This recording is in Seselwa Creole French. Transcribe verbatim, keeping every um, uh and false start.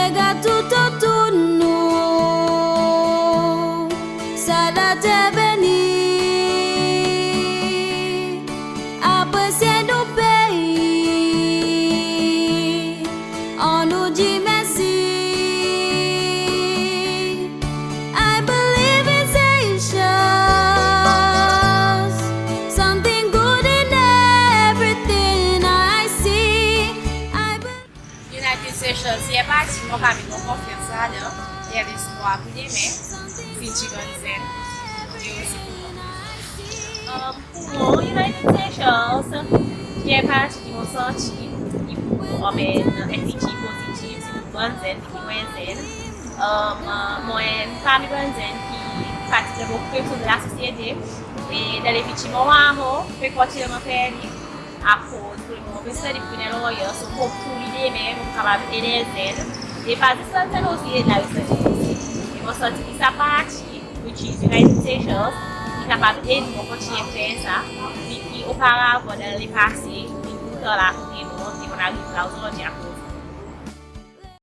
Regar tou otour nou, sa later beni, apresye nou pei, annou dir mersi. I believe in Seychelles, something good in everything I see. I be- United Seychelles, yer parti mon pa met mon konfyans ladan, yer lespwar pour demen, vin pli grann zenn. Yer osi pour mwan. Pour mwan, United Seychelles, yer parti ki mon santi ki pou anmenn en fitir pozitiv, sirtou pour bann zenn, ki mwen zenn. Mwan, parmi bann zenn ki pa ti tre bokou dan lasosyete, e dan lefitir mon war mwan pe kontinyelman fer li, akoz pour lemoman mon pe stadi pour vin en lawyer, so hopefully demen mon kapab ed en zenn. E pa zis bann zenn osi, ed larestan dimoun osi. E mon santi ki sa parti, which is United Seychelles, i kapab ed mwan kontinyen fer sa, ki oparavan dan lepase, i toultan la kote mwan, e mon'n ariv la ozordi akoz